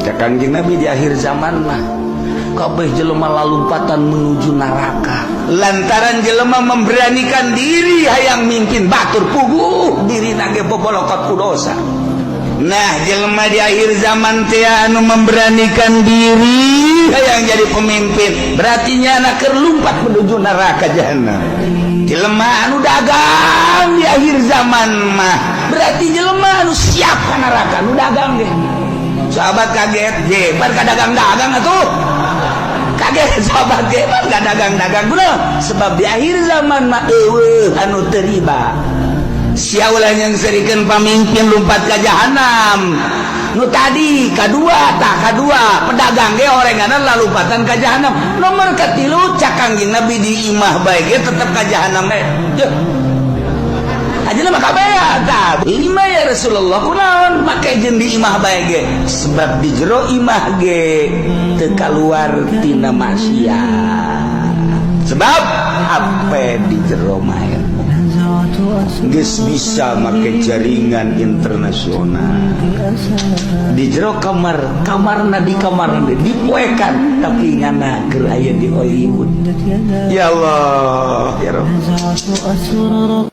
Cek Kangjeng Nabi, di akhir zaman mah kabeh jelema lalumpatan menuju neraka lantaran jelema memberanikan diri hayang mimpin batur, puguh diri nage bobolokot ku dosa. Nah, jelema di akhir zaman teh anu memberanikan diri hayang jadi pemimpin, berarti nyana keur lumpat menuju neraka jahanam. Jelema anu dagang di akhir zaman mah berarti jelema anu siap ka neraka, anu dagang ge. Sahabat kaget, jebar ka dagang-dagang atuh. Kaget sahabat ge, ka dagang-dagang. Kunaon? Sebab di akhir zaman mah euweuh anu teu riba. Sia ulah nyengserikeun pamimpin lumpat ka jahanam. Nu tadi kadua, tah kadua pedagang ge orenganan lalumpatan ka jahanam. Nomor katilu, cak Kangjeng Nabi, di imah bae ge tetep ka jahanam we. Aja mah kabeh tah lima ya Rasulullah, kunaon make jeung di imah bae ge? Sebab di jero imah ge teu kaluar tina maksiat, sebab HP di jero mah geus bisa make jaringan internasional. Di jero kamar, kamarna di kamar dipoekan, tapi ngana keur aya di Hollywood. Ya Allah, ya Rabb. نزعت أسرار